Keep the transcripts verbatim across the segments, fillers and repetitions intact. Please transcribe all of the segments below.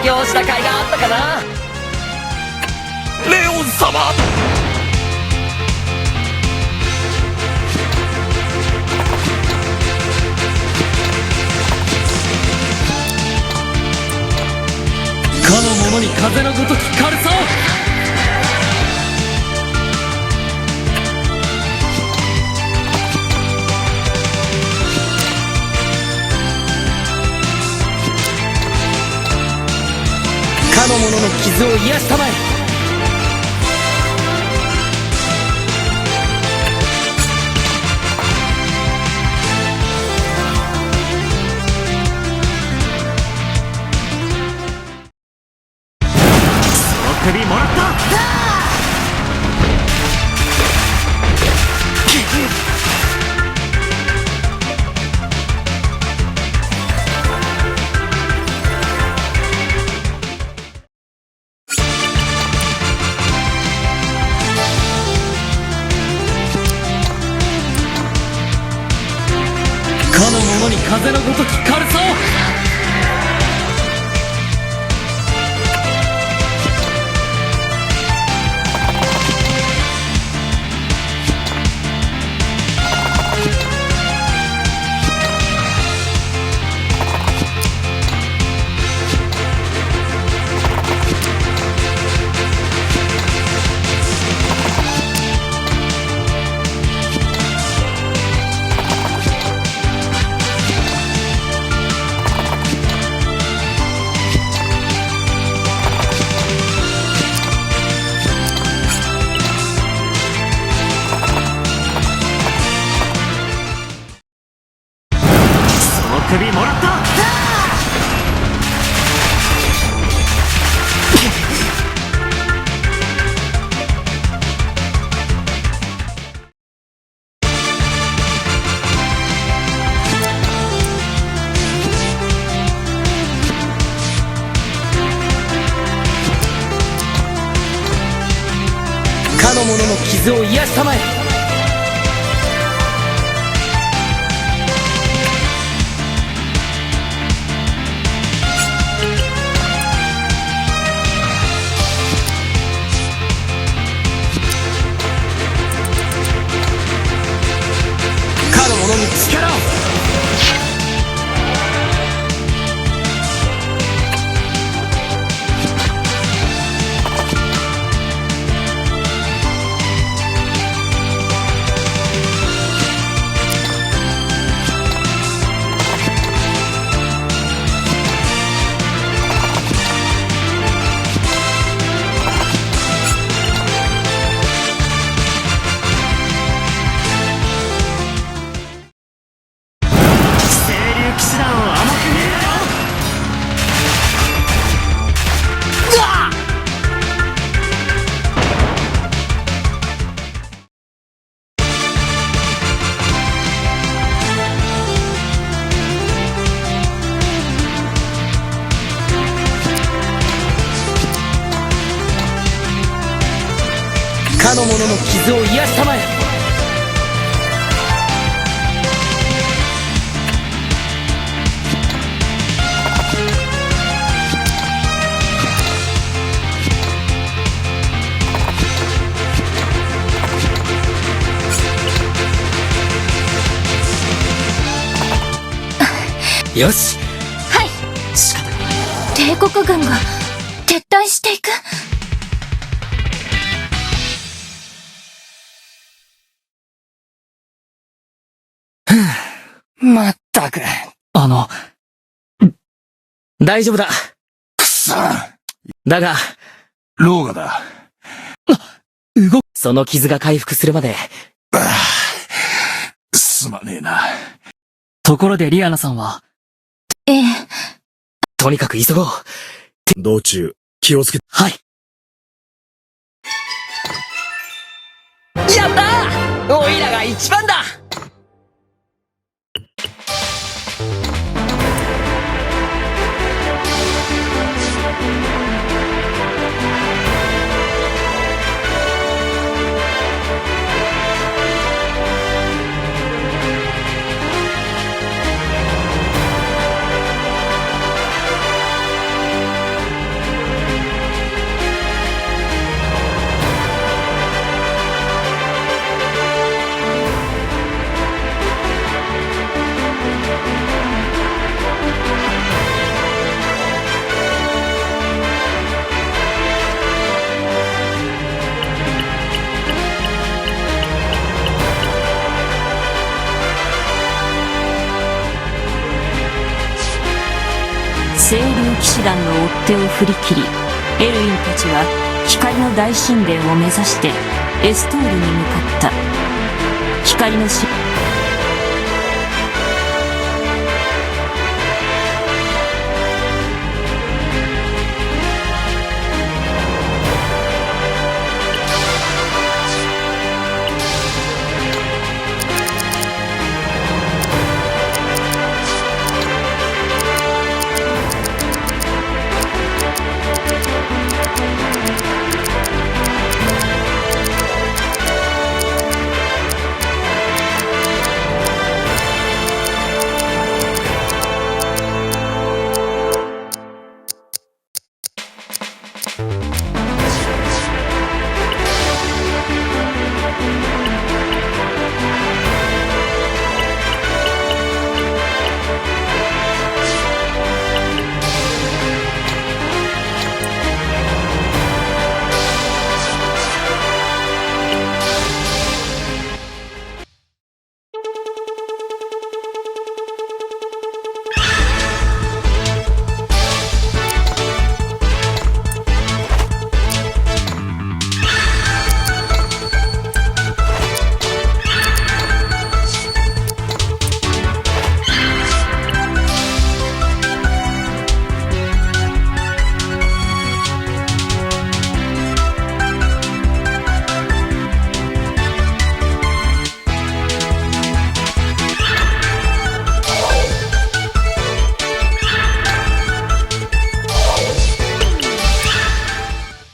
容した甲斐があったかな？レオン様！かの者に風のごときカルサを！かの者の傷を癒したまえ。その首もらった。かの者に風のごときカルサを！その首もらった。かの者の傷を癒したまえ。かの者に力を！清流騎士団を甘く見るなよ。かの者の傷を癒したまえ。よし。はい。仕方ない。帝国軍が撤退していく？まったく。あの、大丈夫だ。くそ。だが、ローガだ。動く。その傷が回復するまで。ああ、すまねえな。ところでリアナさんは？ええ。とにかく急ごう。道中、気をつけて。はい。やったー！おいらが一番だ！師団の追っ手を振り切り、エルインたちは光の大神殿を目指して、エストールに向かった。光のし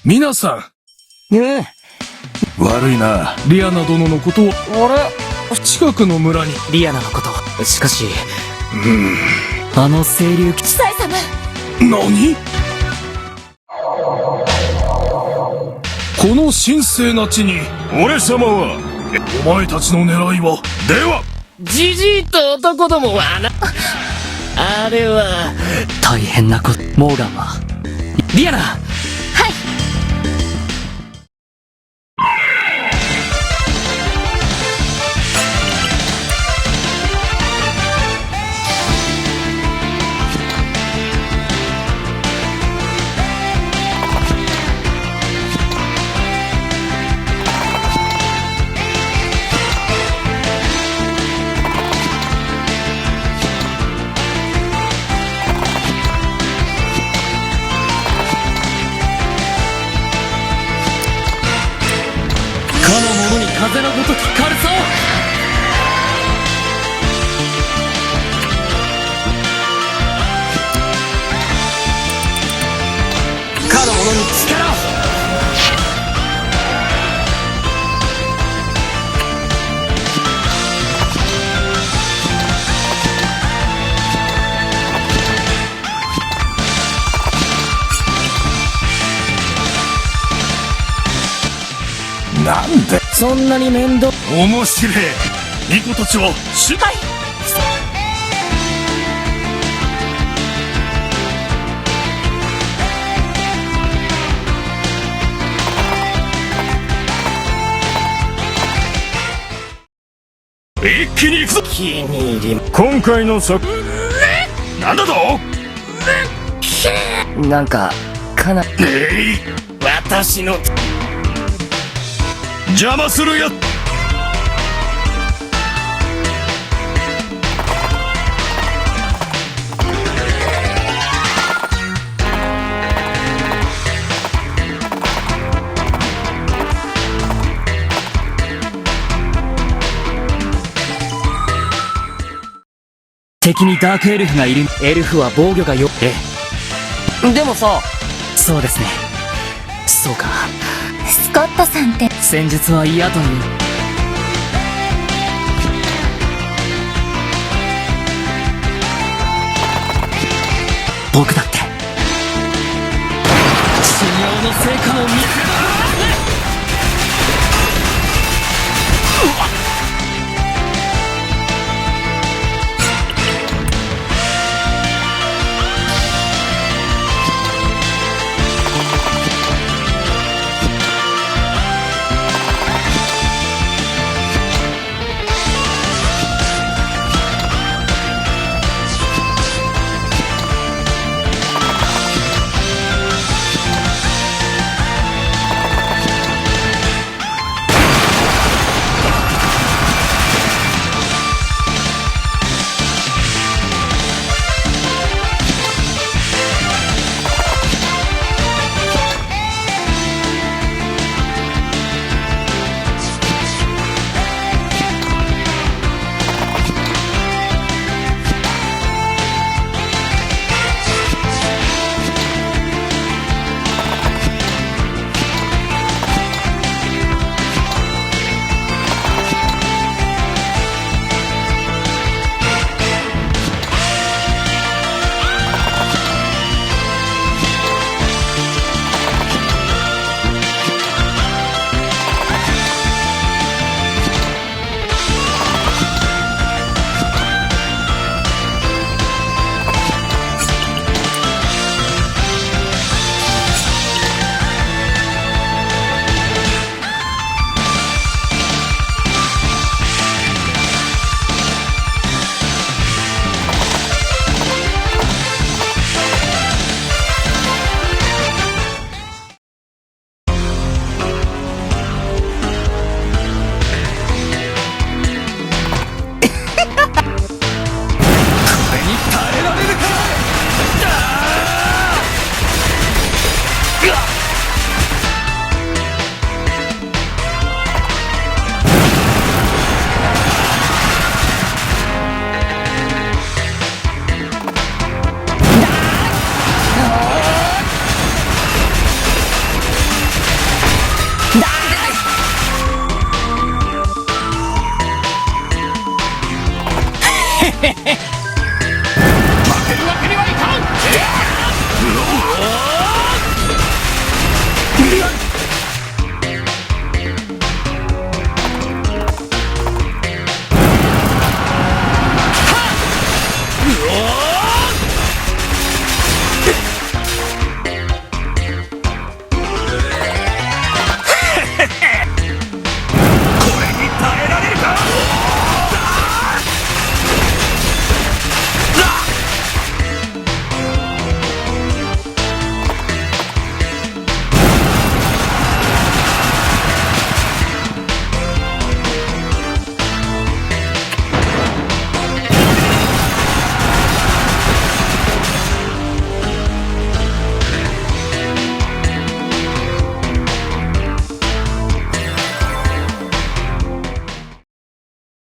皆さん。ええ。悪いな。リアナ殿のことは。あれ？近くの村に。リアナのこと。しかし。うん。あの清流。司祭様。何？この神聖な地に。俺様は。お前たちの狙いは？では。じじいと男どもはな。あれは。大変なこと。モーガンは。リアナ。はい。かの者に風のごとき軽さを。かの者に力を。なんでそんなに面倒。面白い。巫女たちはしっかり。一気に行くぞ。気に入り。今回の作。なんだと？なんか、かな。えい。私の。邪魔するや。敵にダークエルフがいる。エルフは防御がよ、ええ。でもさ。そうですね。そうか。スコットさんって。戦術は嫌という。僕だって。修行の成果を見せてもらう。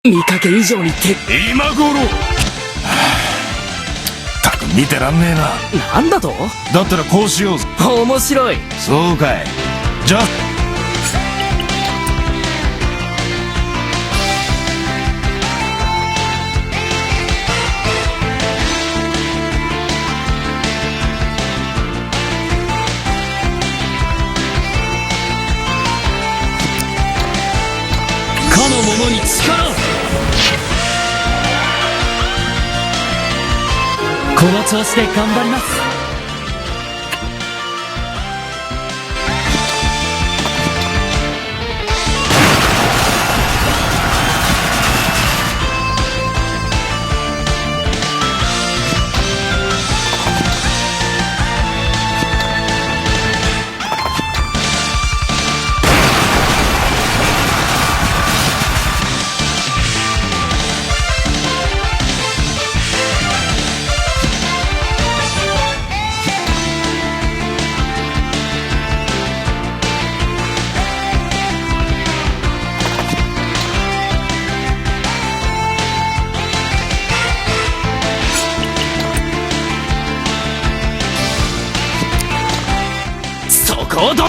見かけ以上にて、今頃。はあ、たく見てらんねえな。なんだと？だったらこうしよう。面白い。そうかい。じゃあ、かの者に力を。この調子で頑張ります。そこをど